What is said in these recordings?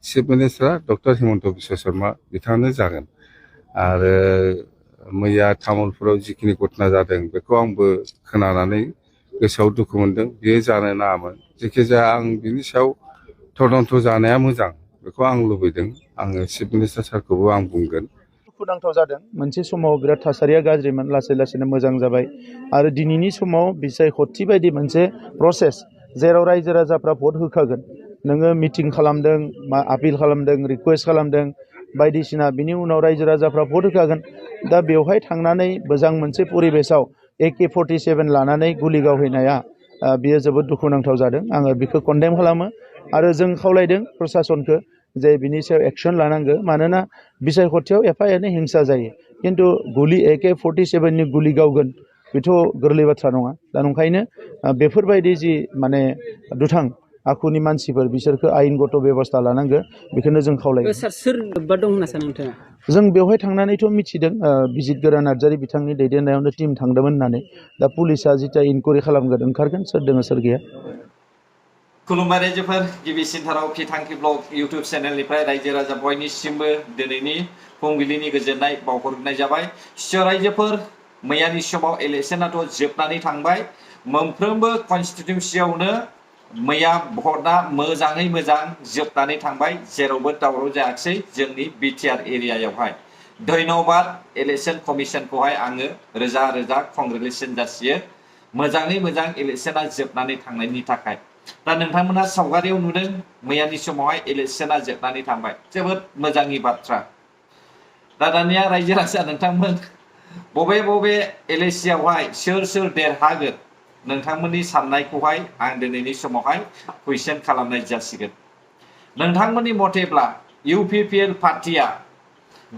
Chief मिनिस्टारा doctor Himanta Biswa Sharma बिथाङानो जागोन आरो मैया तामुलपुराव जिखिनि घटना जादों बेखौ आंबो खोनानानै गोसोआव दुखु मोनदों बेयो जानो नाङामोन जेखिजाया आं बिनि सायाव तदन्त जानाया मोजां बेखौ आं लुबैदों आङो चिफ मिनिस्टार सारखौबो आं बुंगोन दुखुनांथाव जादों मोनसे समाव बिराद थासारिया गाज्रिमोन लासै लासैनो मोजां जाबाय आरो दिनैनि समाव बिसायख'थि बायदि मोनसे प्रसेस जेराव रायजो राजाफ्रा भट होखागोन नोङो मिटिं खालामदों मा आपिल खालामदों रिकुवेस्ट खालामदों बायदिसिना बिनि उनाव रायजो राजाफ्रा भट होखागोन दा बेवहाय थांनानै मोजां मोनसे परिबेसाव AK-47 लानानै गुलि गावहैनाया बियो जोबोद दुखुनांथाव जादों आङो बेखौ कन्डेम खालामो आरो जों खावलायदों प्रशासनखौ जे बिनि सायाव एक्सन लानांगौ मानोना बिसायख'थियाव एफा एनै हिंसा जायो किन्तु गुलि AK-47 नि गुलि गावगोन बेथ' गोरलै बाथ्रा नङा दा नंखायनो बेफोरबायदि जि माने दुथां आखुनि मानसिफोर बिसोरखौ आयेनगत बेबस्था लानांगौ बेखौनो जों खावलायो सोर लोब्बा दं होनना सानो नोंथाङा जों बेवहाय थांनानैथ' मिथिदों बिजित गोरा नार्जारि बिथांनि दैदेननायावनो टिम थांदोंमोन होननानै दा पुलिसा जिता इनकुवारि खालामगोन ओंखारगोन सोर दङ सोर गैया खुलुमबाय रायजोफोर गिबिसिनथाराव फिथांखि ब्लग इउटुब चेनेलनिफ्राय रायजो राजा बयनिसिमबो दिनैनि फुंबिलिनि गोजोननाय बावहरनाय जाबाय सिय रायजोफोर मैयानि समाव इलेक्शनाथ' जोबनानै थांबाय मोनफ्रोमबो कन्स्टिटिउन्सियावनो मैया भटआ मोजाङै मोजां जोबनानै थांबाय जेरावबो दावराव जायाखै जोंनि बिटिआर एरियायावहाय धन्यबाद इलेक्शन कमिशनखौहाय आङो रोजा रोजा कंग्रेचुलेसन जासियो मोजाङै मोजां इलेक्शना जोबनानै थांनायनि थाखाय दा नोंथांमोना सावगारियाव नुदों मैयानि समावहाय इलेक्शना जोबनानै थांबाय जोबोद मोजांनि बाथ्रा दा दानिया रायजो राजा नोंथांमोन बबे बबे एलएसियावहाय सोर सोर देरहागोन नोंथांमोननि साननायखौहाय आं दिनैनि समावहाय कुइसन खालामनाय जासिगोन नोंथांमोननि मथेब्ला इउपिपिएल पार्टिया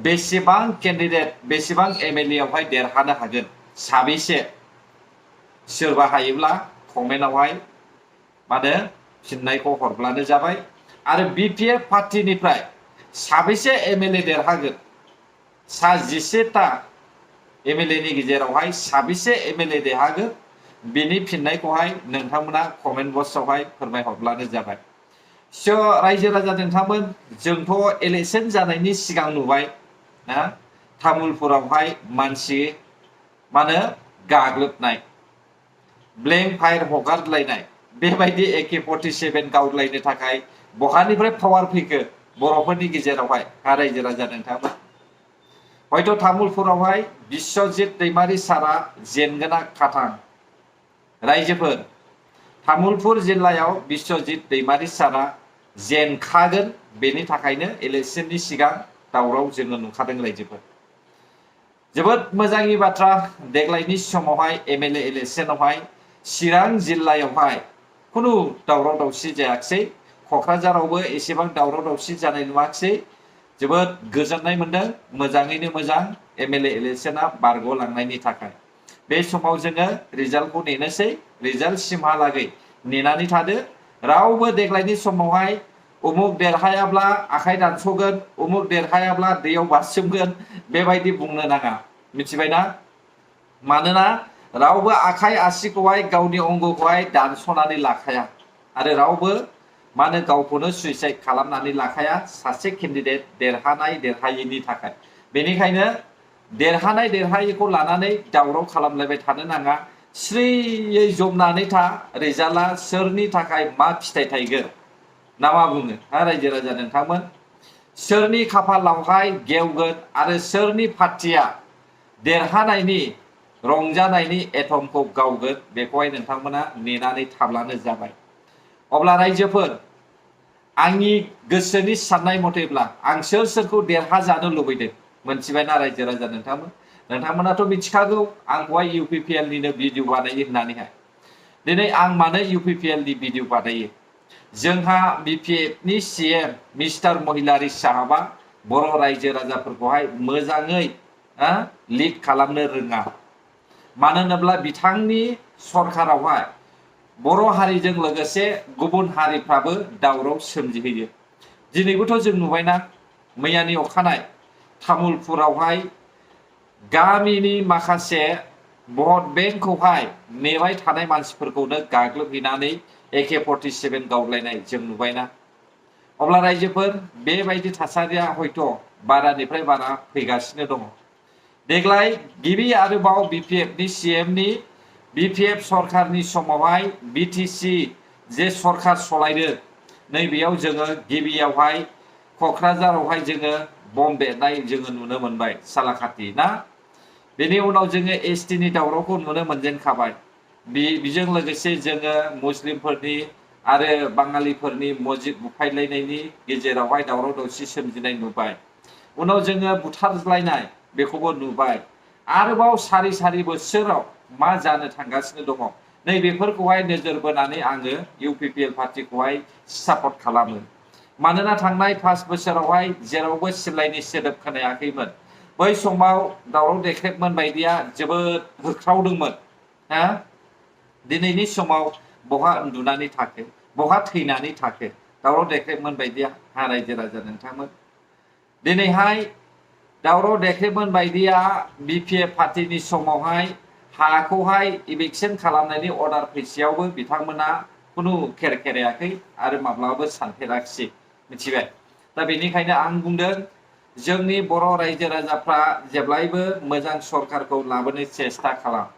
बेसेबां केन्डिडेट बेसेबां एमएलए आवहाय देरहानो हागोन साबेसे सोरबा हायोब्ला कमेन्टआवहाय माने फिननायखौ हरब्लानो जाबाय आरो बिपिएफ पार्टिनिफ्राय साबेसे एमएलए देरहागोन सा 11टा एमएलए नि गेजेरावहाय साबेसे एमएलए देरहागोन बिनि फिननायखौहाय नोंथांमोना कमेन्ट बक्सआवहाय फोरमायहरब्लानो जाबाय स' रायजो राजा नोंथांमोन जोंथ' इलेक्शन जानायनि सिगां नुबाय ना तामुलपुरावहाय मानसि माने गाग्लोबनाय ब्लेंक फायर हगारलायनाय बेबायदि AK-47 गावलायनो थाखाय बहानिफ्राय पावार फैखो बर'फोरनि गेजेरावहाय रायजो राजा नोंथांमोन हयथ' तामुलपुरावहाय बिश्वजित दैमारि सारा जेनगोना खाथां रायजोफोर तामुलपुर जिल्लायाव बिश्वजित दैमारि सारा जेनखागोन बेनि थाखायनो इलेक्शननि सिगां दावराव जोङो नुखादों रायजोफोर जोबोद मोजांनि बाथ्रा देग्लायनि समावहाय एमएलए इलेक्शनावहाय चिरां जिल्लायावहाय खुनु दावराव दावसि जायाखै क'क्राझारावबो एसेबां दावराव दावसि जानाय नुवाखै जोबोद गोजोननाय मोनदों मोजाङैनो मोजां एमएलए इलेक्शना बारग'लांनायनि थाखाय बे समाव जोङो रिजाल्टखौ नेनोसै रिजाल्ट सिमहालागै नेनानै थादो रावबो देग्लायनि समावहाय उमुक देरहायाब्ला आखाइ दानस'गोन उमुक देरहायाब्ला दैयाव बारसोमगोन बेबायदि बुंनो नाङा मिथिबायना मानोना रावबो आखाइ आसिखौहाय गावनि अंगखौहाय दानस'नानै लाखाया आरो रावबो मानो गावखौनो सुइसाइड खालामनानै लाखाया सासे केन्डिडेट देरहानाय देरहायैनि थाखाय बेनिखायनो देरहानाय देरहायैखौ लानानै दावराव खालामलायबाय थानो नाङा स्रियै जमनानै था रिजाल्टआ सोरनि थाखाय मा फिथाइ थायगोन ना मा बुङो रायजो राजा नोंथांमोन सोरनि खाफालावहाय गेवगोन आरो सोरनि पार्टिया देरहानायनि रंजानायनि एटमखौ गावगोन बेखौहाय नोंथांमोना नेनानै थाब्लानो जाबाय अब्ला रायजोफोर आंनि गोसोनि साननाय मथेब्ला आं सोर सोरखौ देरहाजानो लुबैदों मोनथिबायना रायजो राजा नोंथांमोनाथ' मिथिखागौ आंखौहाय इउपिपिएल निनो भिडिअ बानायो होननानैहाय दिनै आं मानो इउपिपिएल नि भिडिअ बानायो जोंहा बिपिएफ नि सीएम मिस्टार महिलारी साहाबा बर' रायजो राजाफोरखौहाय मोजाङै लिड खालामनो रोङा मानो होनोब्ला बिथांनि सरकारावहाय बर' हारिजों लोगोसे गुबुन हारिफ्राबो दावराव सोमजिहोयो दिनैबोथ' जों नुबायना मैयानि अखानाय तामुलपुरावहाय गामिनि माखासे भट बेंकखौहाय नेबाय थानाय मानसिफोरखौनो गाग्लोबहैनानै AK-47 गावलायनाय जों नुबायना अब्ला रायजोफोर बेबायदि थासारिया हयथ' बारानिफ्राय बारा फैगासिनो दङ। देग्लाय गिबि आरोबाव बिपिएफनि सिएमनि बिपिएफ सरकारनि समावहाय बिटिसि जे सरकार सलायदों नैबेयाव जोङो गिबियावहाय क'क्राझारावहाय जोङो बम बेरनाय जोङो नुनो मोनबाय सालाखाथि ना। बेनि उनाव जोङो एसटिनि दावरावखौ नुनो मोनजेनखाबाय। बेजों लोगोसे जोङो मुस्लिमफोरनि आरो बाङालिफोरनि मस्जिद बुफायलायनायनि गेजेरावहाय दावराव दावसि सोमजिनाय नुबाय। उनाव जोङो बुथारज्लायनाय बेखौबो नुबाय। आरोबाव सारि सारि बोसोराव मा जानो थांगासिनो दङ नैबेफोरखौहाय नोजोर बोनानै आङो इउपिपिएल पार्टिखौहाय सापर्ट खालामो। मानोना थांनाय 5 बोसोरावहाय जेरावबो सिलायनि सोदोब खोनायाखैमोन। बै समाव दावराव देख्रेबमोन बायदिया जोबोद होख्रावदोंमोन। हा दिनैनि समाव बहा उन्दुनानै थाखो बहा थैनानै थाखो दावराव देख्रेबमोन बायदिया हा रायजो राजा नोंथांमोन। दिनैहाय दावराव देख्रेबमोन बायदिया बिपिएफ पार्टिनि समावहाय हाखौहाय इभिक्सन खालामनायनि अर्डार फैसेयावबो बिथांमोना खुनु खेरायाखै आरो माब्लाबाबो सानफेराखिसै मिथिबाय। दा बेनिखायनो आं बुंदों जोंनि बर' रायजो राजाफ्रा जेब्लायबो मोजां सरकारखौ लाबोनो सेस्था खालाम।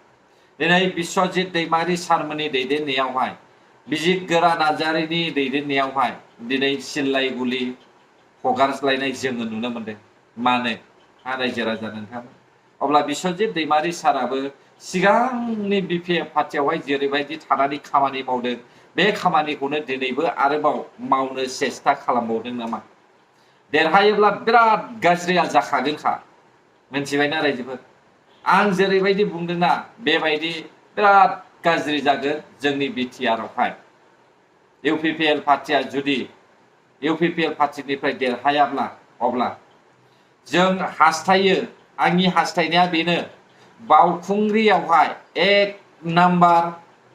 दिनै बिश्वजित दैमारि सारमोननि दैदेननायावहाय बिजित गोरा नार्जारिनि दैदेननायावहाय दिनै सिल्लाय गुलि हगारज्लायनाय जोङो नुनो मोनदों। मानो हा रायजो राजा नोंथांमोन। अब्ला बिश्वजित दैमारि साराबो सिगांनि बिपिएफ पार्टियावहाय जेरैबायदि थानानै खामानि मावदों बे खामानिखौनो दिनैबो आरोबाव मावनो सेस्था खालामबावदों नामा। देरहायोब्ला बिराद गाज्रिया जाखागोनखा मिथिबायना रायजोफोर। आं जेरैबायदि बुंदोंना बेबायदि बिराद गाज्रि जागोन जोंनि बिटिआरआवहाय। इउपिपिएल पार्टिया जुदि इउपिपिएल पार्टिनिफ्राय देरहायाब्ला अब्ला जों हास्थायो आंनि हास्थायनाया बेनो बावखुंग्रियावहाय 1 नाम्बार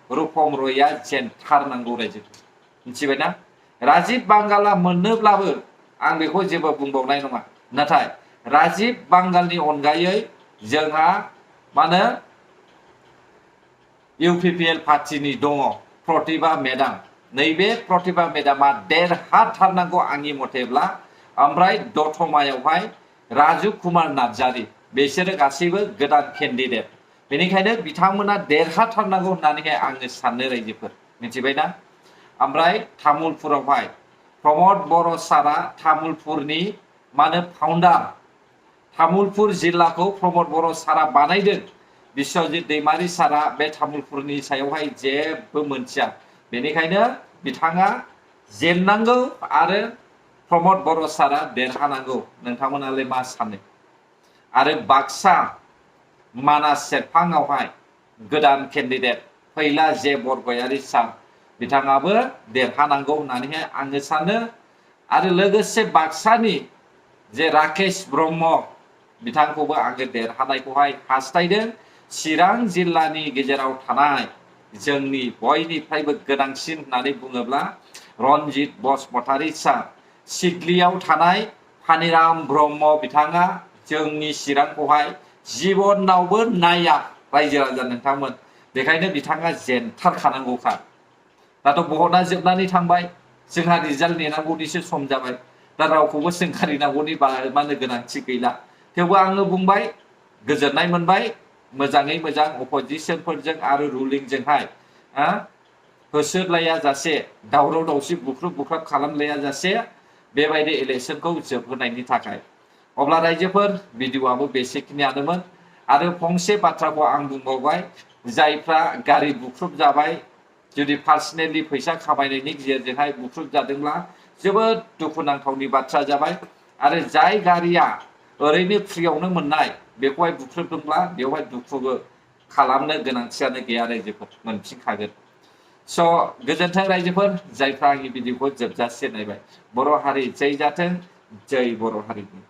रुपम रयआ जेनथारनांगौ रायजो मिथिबायना। राजिब बांगाला मोननोब्लाबो आं बेखौ जेबो बुंबावनाय नङा। नाथाय राजिब बांगालनि अनगायै जोंहा मानो इउपिपिएल पार्टिनि दङ प्रतिभा मेदाम। नैबे प्रतिभा मेदामा देरहाथारनांगौ आंनि मथेब्ला। ओमफ्राय दतमायावहाय राजु कुमार नार्जारि बिसोरो गासैबो गोदान केन्डिडेट। बेनिखायनो बिथांमोना देरहाथारनांगौ होननानैहाय आङो सानो रायजोफोर मिथिबायना। ओमफ्राय तामुलपुरावहाय प्रमद बर' सारा तामुलपुरनि मानो फाउन्डार। तामुलपुर जिल्लाखौ प्रमद बर' सारा बानायदों। बिश्वजित दैमारि सारा बे तामुलपुरनि सायावहाय जेबो मोनथिया। बेनिखायनो बिथाङा जेननांगौ आरो प्रमद बर' सारा देरहानांगौ। नोंथांमोनालाय मा सानो। आरो बाक्सा मानास सेरफाङावहाय गोदान केन्डिडेट फैला जे बरगयारि सार बिथाङाबो देरहानांगौ होननानैहाय आङो सानो। आरो लोगोसे बाक्सानि जे राकेश ब्रह्म बिथांखौबो आङो देरहानायखौहाय हास्थायदों। चिरां जिल्लानि गेजेराव थानाय जोंनि बयनिफ्रायबो गोनांसिन होननानै बुङोब्ला रनजित बसुमतारी सार सिडलियाव थानाय फानिराम ब्रह्म बिथाङा जोंनि चिरांखौहाय जिबनावबो नाया रायजो राजा नोंथांमोन। बेखायनो बिथाङा जेनथारखानांगौखा। दाथ' भटआ जोबनानै थांबाय जोंहा रिजाल्ट नेनांगौनिसो सम जाबाय। दा रावखौबो सोंखारिनांगौनि मानो गोनांथि गैला। थेवबो आङो बुंबाय गोजोननाय मोनबाय मोजाङै मोजां अपोजिसनफोरजों आरो रुलिंजोंहाय होसोलाया जासे दावराव दावसि बुख्रुब बुख्राब खालामलाया जासे बेबायदि इलेक्शनखौ जोबहोनायनि थाखाय। अब्ला रायजोफोर भिडिअआबो बेसेखिनियानोमोन। आरो फंसे बाथ्राखौ आं बुंबावबाय जायफ्रा गारि बुख्रुब जाबाय जुदि पार्सनेलि फैसा खामायनायनि गेजेरजोंहाय बुख्रुब जादोंब्ला जोबोद दुखुनांथावनि बाथ्रा जाबाय। आरो जाय गारिया ओरैनो फ्रियावनो मोननाय बेखौहाय बुख्रुबदोंब्ला बेवहाय दुखुबो खालामनो गोनांथियानो गैया रायजोफोर मोनफिनखागोन। स' गोजोन्थों रायजोफोर जायफ्रा आंनि भिडिअखौ जोबजासे नायबाय। बर' हारि जै जाथों जै बर' हारिनि।